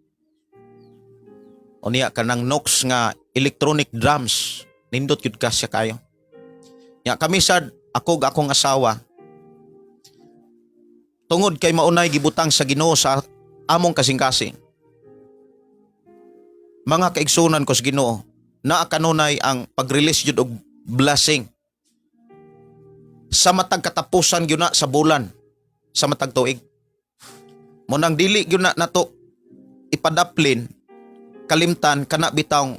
Unya kanang Nox nga electronic drums, nindot gyud ka siya kayo. Nya kami sad, ako ug akong asawa, tungod kay maunay gibutang sa Ginoo sa among kasing-kasing. Mga kaigsunan ko sa Ginoo, naa kanunay ang pag-release jud og blessing sa matag katapusan gyud na sa bulan sa matag tuig. Mo nang dili gyud na nato ipadaplin, kalimtan kana bitawng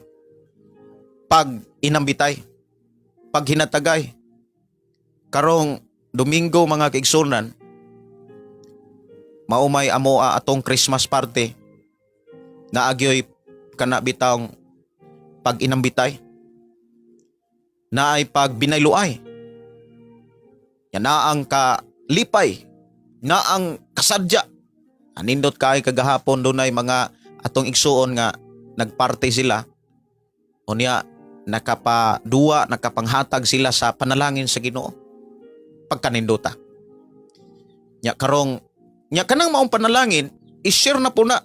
pag inambitay, paghinatagay. Karong Domingo, mga kaigsunan, maumay amoa atong Christmas party, naagyoy kana bitawng pag inambitay, naay pag binayluay yan, na ang kalipay, na ang kasadya. Anindot kay kagahapon, dunay mga atong igsuon nga nagparty sila, unya nakapaduwa, nakapanghatag sila sa panalangin sa Ginoo pagkanindota. Nya karong Nya kanang maong panalangin, i-share na po na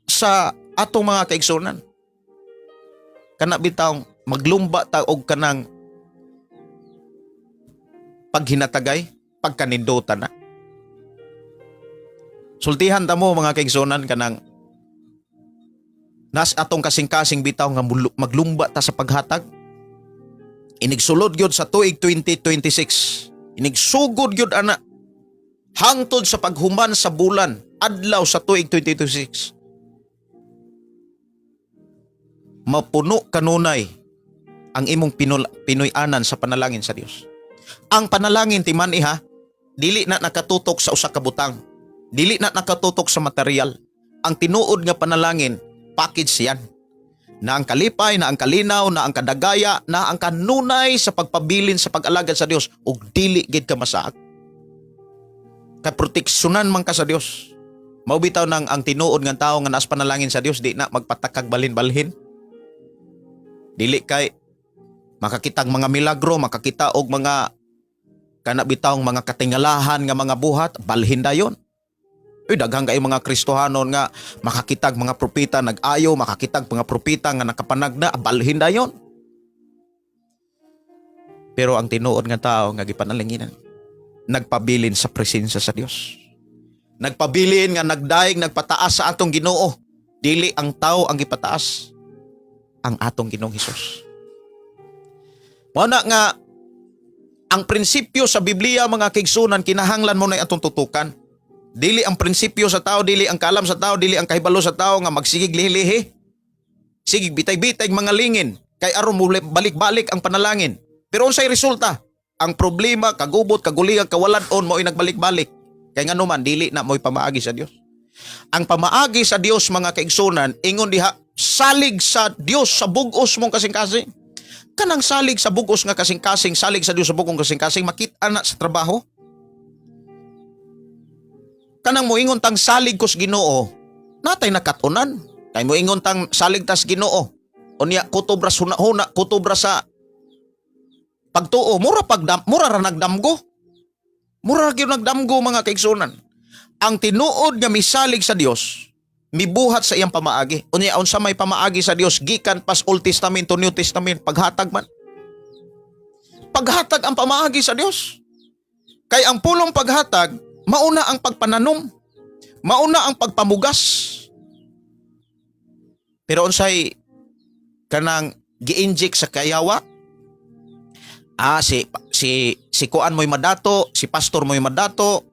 sa atong mga kaigsunan. Kana bitawng maglumba ta og kanang paghinatagay, pagkanindota na. Sultihan ta mo, mga kaigsunan, kanang nas atong kasing-kasing bitaw nga maglumba ta sa paghatag. Inigsulod gyud sa tuig 2026. Inigsugod gyud ana hangtod sa paghuman sa bulan, adlaw sa tuig 2026. Mapuno kanunay ang imong Pinoy-anan sa panalangin sa Dios. Ang panalangin timan iha, dili na nakatutok sa usa ka butang. Dili na nakatutok sa material. Ang tinuod nga panalangin, package yan. Na ang kalipay, na ang kalinaw, na ang kadagaya, na ang kanunay sa pagpabilin sa pag-alagad sa Dios ug dili gid ka masaag. Kay proteksyonan man ka sa Dios. Mao bitaw nang ang tinuod nga tawo nga naas panalangin sa Dios, di na magpatakag balhin-balhin. Dili kay makakitag mga milagro, makakita og mga kana bitawng mga katingalahan nga mga buhat, balhin dayon. Uy, daghang kay mga Kristohanon nga makakitag mga propeta nag-ayo, makakitag mga propeta nga nakapanagda, balhin dayon. Pero ang tinuod nga tao nga gipanalanginan, nagpabilin sa presensya sa Dios. Nagpabilin nga nagdaig, nagpataas sa atong Ginoo. Dili ang tao ang gipataas, ang atong Ginoong Hesus. Mao na nga ang prinsipyo sa Biblia, mga kaigsunan, kinahanglan mo na atong tutukan. Dili ang prinsipyo sa tao, dili ang kalam sa tao, dili ang kahibalo sa tao nga magsigig lihi-lihi. Sigig bitay-bitay mga lingin kay aron mo balik-balik ang panalangin. Pero unsay resulta? Ang problema, kagubot, kaguliang, kawalan-on mo'y nagbalik-balik. Kay ngano man dili na mo'y pamaagi sa Dios. Ang pamaagi sa Dios, mga kaigsunan, ingon diha, salig sa Dios sa bug-os mong kasing-kasing. Kanang salig sa bug-os nga kasing-kasing, salig sa Dios sa bug-os kasing-kasing, makita na sa trabaho. Kanang moingon tang salig ko sa Ginoo, natay nakatunan. Kay moingon tang salig tas Ginoo. Unya kutob ra huna-huna, kutob ra sa pagtuo, mura ra nagdamgo. Mura ra gyud nagdamgo, mga kaigsunan. Ang tinuod nga misalig sa Dios, mibuhat sa iyang pamaagi. Unya unsa may pamaagi sa Dios gikan pas Old Testament to New Testament, paghatag man. Paghatag ang pamaagi sa Dios. Kay ang pulong paghatag, mauna ang pagpananom, mauna ang pagpamugas. Pero unsay kanang gi-inject sa kayawa? Ah, si si si kuan mo'y madato, si pastor mo'y madato,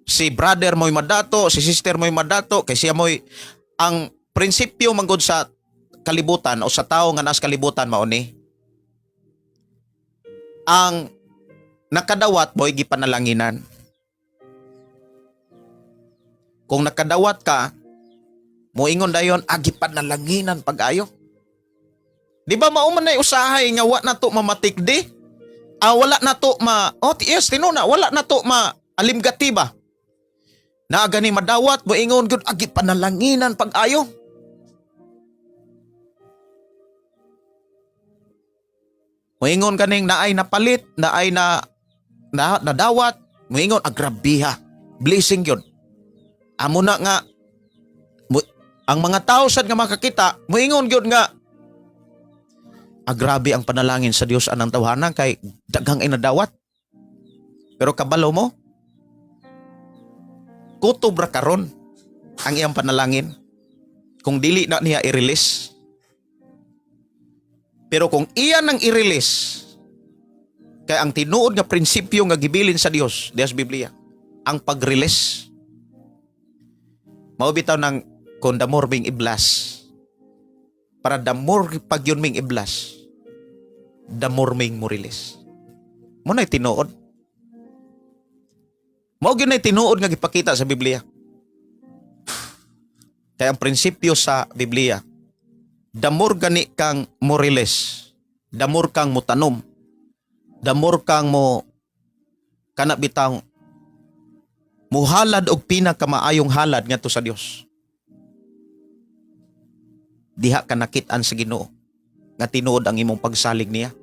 si brother mo'y madato, si sister mo'y madato, kay siya mo'y ang prinsipyo manggod sa kalibutan o sa tao nga nas kalibutan mao ni ang nakadawat mo'y gipanalanginan. Kung nakadawat ka, moingon dayon, ah, gipanalanginan pag-ayo. Di ba mao man nay usahay nga wa na to mamatikdi? Ah, wala na to ma, oh yes, tinuna, wala na to ma alimgati ba? Na gani madawat, moingon gyud, ah, gipanalanginan pag-ayo. Moingon kaning naay napalit, naay na nadawat, moingon agrabiha, blessing gyud. Amo na nga ang mga tao sad nga makakita, moingon gyud nga agrabe ang panalangin sa Dios anang tawhana kay daghang inadawat. Pero kabalo mo, kutob ra karon ang iyang panalangin kung dili na niya i-release. Pero kung iya nang i-release, kay ang tinuod nga prinsipyo nga gibilin sa Dios, diya sa Biblia, ang pag-release. Mao bitaw nang kung the more ming i-bless, para the more pag yun ming i-bless, the more ming mo release. Mo na'y tinuod. Mao gyud na'y tinuod nga gipakita sa Biblia. Kaya ang prinsipyo sa Biblia, the more gani kang mo release, the more kang mo tanom, the more kang mo kana bitang muhalad og pinakamaayong halad ngadto sa Dios. Diha ka nakit-an sa Ginoo nga tinuod ang imong pagsalig niya.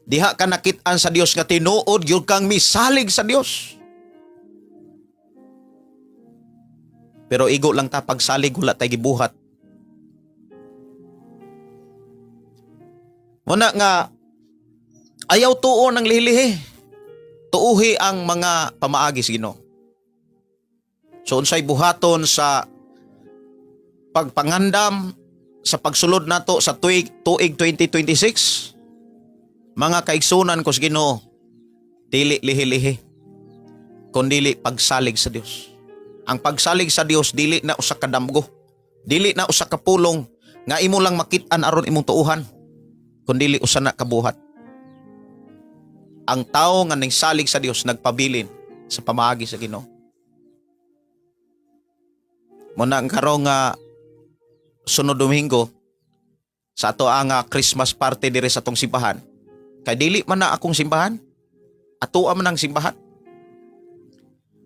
Diha ka nakit-an sa Dios nga tinuod gyud kang misalig sa Dios. Pero igo lang ta pagsalig, wala tay gibuhat. Muna nga ayaw tuon ang lihilihi. Tuuhi ang mga pamaagi sa Ginoo. So unsay buhaton sa pagpangandam sa pagsulod nato sa tuig 2026? Mga kaigsunan ko sa Ginoo, dili lihi-lihi, kundili pagsalig sa Dios. Ang pagsalig sa Dios dili na usa ka damgo, dili na usa ka pulong nga imo lang makit-an aron imong tuuhan, kundili usa na kabuhat. Ang tawo nga ningsalig sa Dios nagpabilin sa pamaagi sa Ginoo. Muna ang karong nga sunod Domingo sa ato ang Christmas party diri sa atong simbahan. Kay dili man na akong simbahan, atoa man ang simbahan.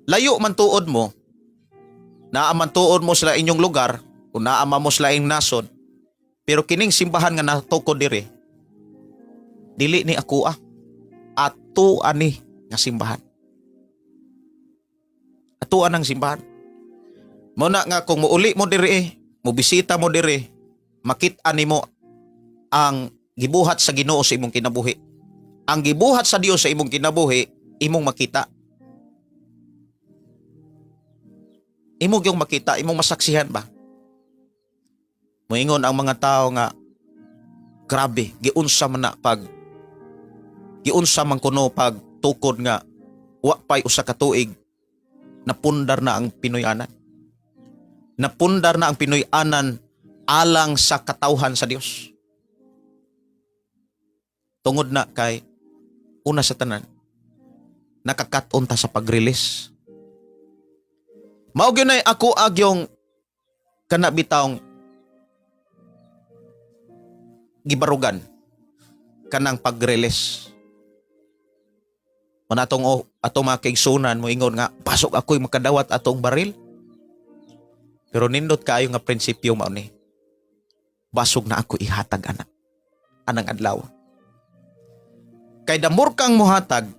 Layo man tuod mo, naa man tuod mo sila inyong lugar, kung naa man mo sila inyong nasod, pero kining simbahan nga natukod diri, dili ni ako ato ani nga simbahan. Ato ang simbahan. Muna nga kung muuli mo diri, mobisita mo diri, makit-an nimo ang gibuhat sa Ginoo sa imong kinabuhi. Ang gibuhat sa Dios sa imong kinabuhi, imong makita. Imo gyung makita, imong masaksihan ba? Moingon ang mga tao nga grabe, giunsa man kuno pag tukod nga wa pay usa ka tuig napundar na ang Pinoy-anan. Napundar na ang Pinoy-anan alang sa katawhan sa Dios. Tungod na kay una sa tanan, nakakat-on ta sa pag-release. Mao gyud nay ako agyong kana bitawng gibarugan kanang pag-release. Muna atong atong mga kaigsunan moingon nga pasok ako'y makadawat atong baril. Pero nindot kaayo nga prinsipyo mao ni. Basog na ako ihatag anak anang adlaw. Kay damor kang muhatag,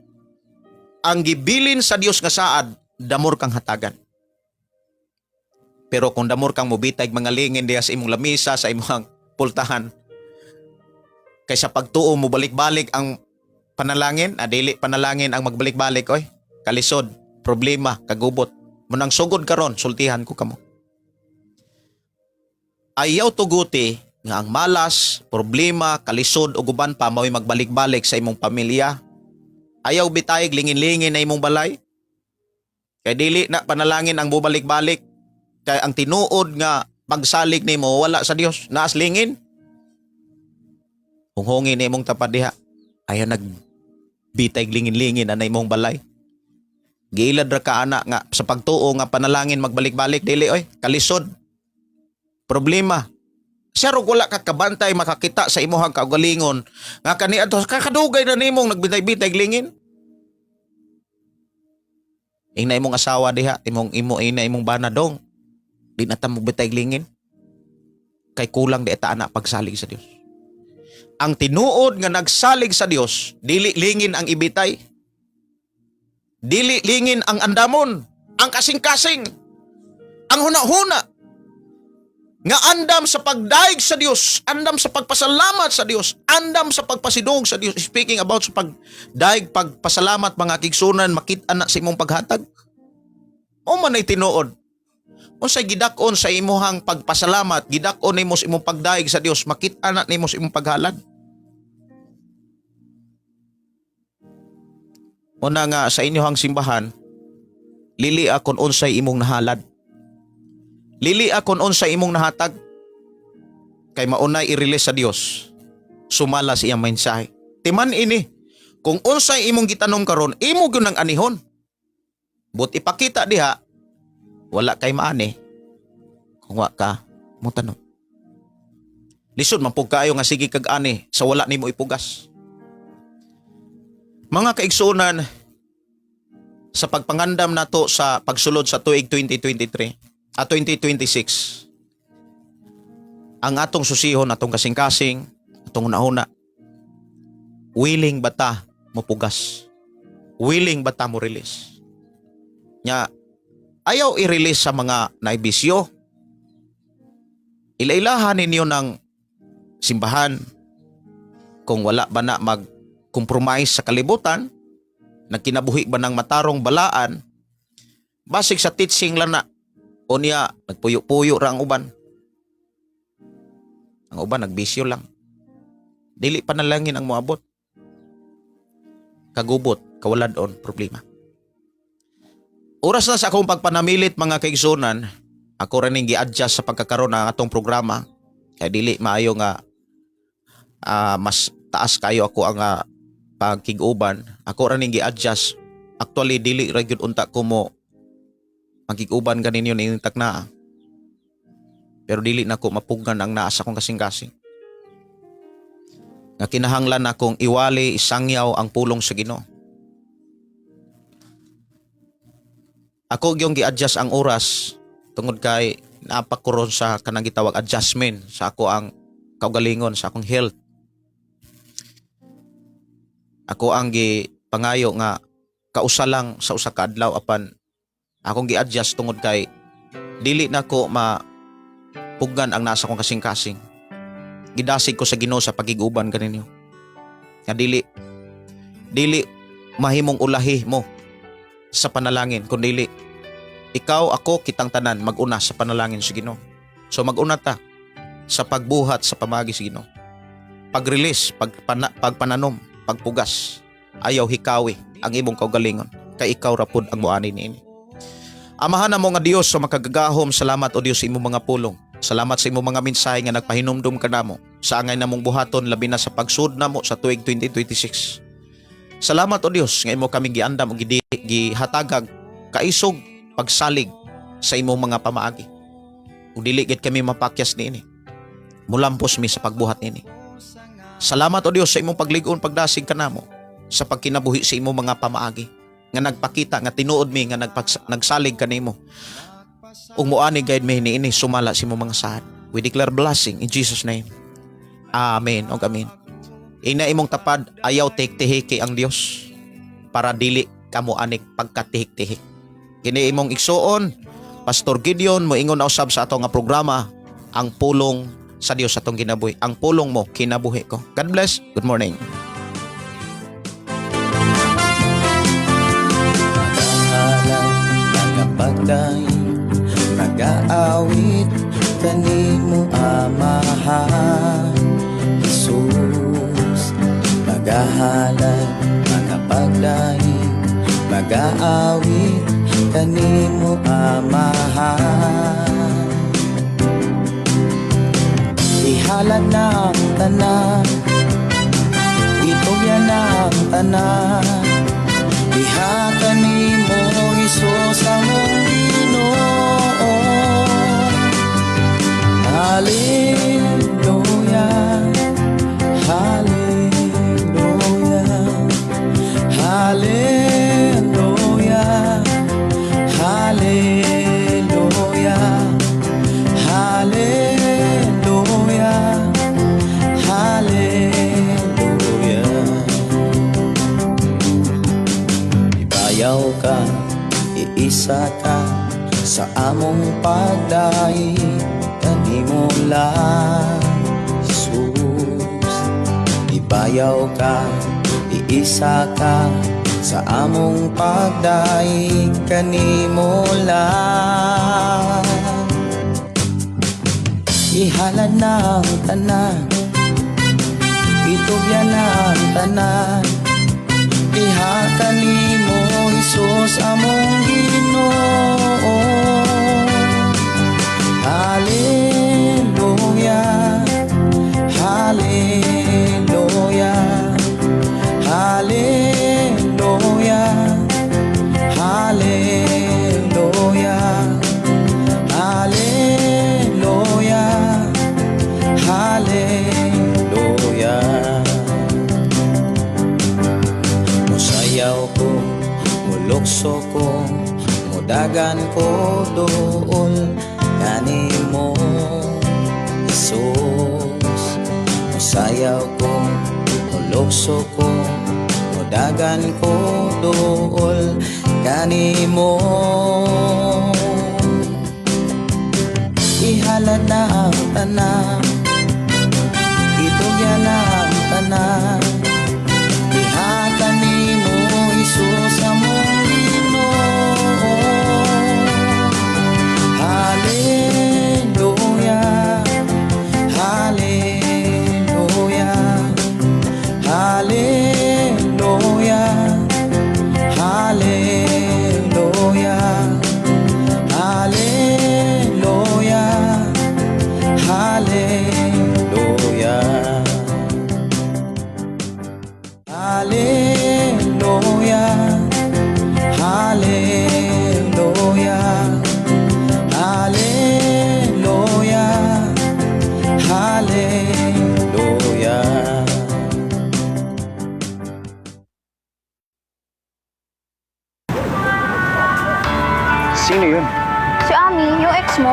ang gibilin sa Dios nga saad, damor kang hatagan. Pero kung damor kang mobitay mga lingin diha sa imong lamisa, sa imong pultahan, kaysa pagtuo mo balik-balik ang panalangin, adili panalangin ang magbalik-balik, oy, kalisod, problema, kagubot. Munang sugod karon, sultihan ko kamo. Ayaw tuguti nga ang malas, problema, kalisod o guban pa mao'y magbalik-balik sa imong pamilya. Ayaw bitayeg lingin-lingin na imong balay. Kay dili na panalangin ang bubalik-balik. Kay ang tinuod nga pagsalig nimo wala sa Dios, naas lingin. Hunghungin na imong tapad diha. Ayaw nagbitay lingin-lingin na imong balay. Giilad ra ka ana nga sa pagtuo nga panalangin magbalik-balik dili oy, kalisod. Problema. Siya rog wala ka kabantay makakita sa imuhang kaugalingon nga kaniadto kakadugay na nimong nagbitay-bitay lingin. Ingna imong asawa diha, imong imo ina imong bana dong. Di na ta mogbitay lingin. Kay kulang di ta ana pagsalig sa Dios. Ang tinuod nga nagsalig sa Dios, dili lingin ang ibitay. Dili lingin ang andamon, ang kasing-kasing, ang huna-huna. Nga andam sa pagdaig sa Dios, andam sa pagpasalamat sa Dios, andam sa pagpasidong sa Dios. Speaking about sa pagdaig, pagpasalamat mga kigsunan, makita na sa imong paghatag. O man ay tinuod. Unsay gidak-on sa imuhang pagpasalamat, gidak-on nimo sa imong pagdaig sa Dios, makita na nimo sa imong paghalad. Una nga sa inyohang simbahan, lili akon unsay imong nahalad. Lili akon unsay imong nahatag. Kay maunay i-release sa Dios. Sumala sa iyang mensahe. Timan ini, kung unsay imong gitanom karon, imo gyud nang anihon. But ipakita diha, wala kay maani kung wa ka motanom. Lisod man pud kaayo nga sige kag ani sa wala nimo ipugas. Mga kaigsuonan, sa pagpangandam nato sa pagsulod sa tuig 2023 at 2026, ang atong susihon, atong kasing-kasing, atong una-una, Willing ba ta mopugas? Willing ba ta mo release? Nya ayaw i-release sa mga naibisyo. Ilailahan ninyo ng simbahan kung wala ba na mag-compromise sa kalibutan, nagkinabuhi ba ng matarong balaan, basig sa teaching lang na, o niya, nagpuyo-puyo ra ang uban. Ang uban, nagbisyo lang. Dili panalangin ang moabot. Kagubot, kawalad-on, problema. Oras na sa akong pagpanamilit, mga kaigsunan, ako rin ning gi-adjust sa pagkakaroon ng atong programa. Kay dili maayo nga mas taas kayo ako ang pagkig-uban. Ako ra ning gi-adjust. Actually, dili ra gyud unta ko mo magkig-uban ganinyo ning taknaa. Pero dili na ko mapugnan ang naa sa akong kasing-kasing. Nga kinahanglan akong iwali, isangyaw ang pulong sa Ginoo. Ako gyung gi-adjust ang oras tungod kay napakuron sa kanang gitawag adjustment sa ako ang kaugalingon, sa akong health. Ako ang gipangayo nga kausa lang sa usa ka adlaw, apan akong gi-adjust tungod kay dili na ko mapugnan ang nasa akong kasing-kasing. Gidasig ko sa Ginoo sa pagig-uban kaninyo. Nga dili mahimong ulahi mo sa panalangin kun dili ikaw, ako, kitang tanan maguna sa panalangin sa Ginoo. So maguna ta sa pagbuhat sa pamagi sa Ginoo. Pag-release, pagpananom, pagpugas. Ayaw hikawi ang imong kaugalingon kay ikaw ra pud ang muani niini. Amahan namo nga Dios sa makagagahom, salamat, o Dios, sa imong mga pulong. Salamat sa imong mga mensahe nga nagpahinumdum kanamo sa angay namong buhaton, labi na sa pagsud namo sa tuig 2026. Salamat, o Dios, nga imo kami giandam ug gihatagag kaisog pagsalig sa imong mga pamaagi. Ug dili gid kami mapakyas niini. Mulampos mi sa pagbuhat niini. Salamat, o Dios, sa imong paglig-on, pagdasig kanamo sa pagkinabuhi sa imong mga pamaagi nga nagpakita nga tinuod mi nga nagsalig kanimo. Ug muani guide mi niini sumala sa imong mga saad. We declare blessing in Jesus' name. Amen og amen. Ina imong tapad, ayaw tihik-tihiki ang Dios para dili kamo anik pagkatihik-tihik. Kini imong igsuon, Pastor Gideon, moingon na usab sa ato nga programa, Ang Pulong sa Dios atong Kinabuhi. Ang pulong mo, kinabuhi ko. God bless. Good morning. Magahalay, magapagdaig, magaawit kanimo, Amahan Jesus. Magahalay, magapagdaig, magaawit kanimo, Amahan. Ihalad na ang tanan, itugyan na ang tanan. Iha kanimo, Hesus, among Ginoo. Hallelujah, Hallelujah, Hallelujah, Hallelujah, Hallelujah, Hallelujah. Ibayaw ka, iisa ka sa among pagdaig kanimo lang, Jesus. Ibayaw ka, iisa ka sa among pagdaig kanimo lang. Ihalad na ang tanan, itugyan na ang tanan. Iha kanimo, Hesus, among Ginoo. Hallelujah, Hallelujah, Hallelujah, Hallelujah, Hallelujah, Hallelujah. Musayaw ko, mulukso ko, mudagan ko dool kanimo, Jesus. Musayaw ko, mulukso Lukso ko, mudagan ko duol kanimo. Ihalad na ang tanan, itugyan na ang tanan. Ihatag nimo, Hesus, among Ginoo. Hallelujah, Hallelujah, Hallelujah, Hallelujah, Hallelujah, Hallelujah, Hallelujah, Hallelujah, Hallelujah, Hallelujah. Sino yun? Si Ami, yung ex mo.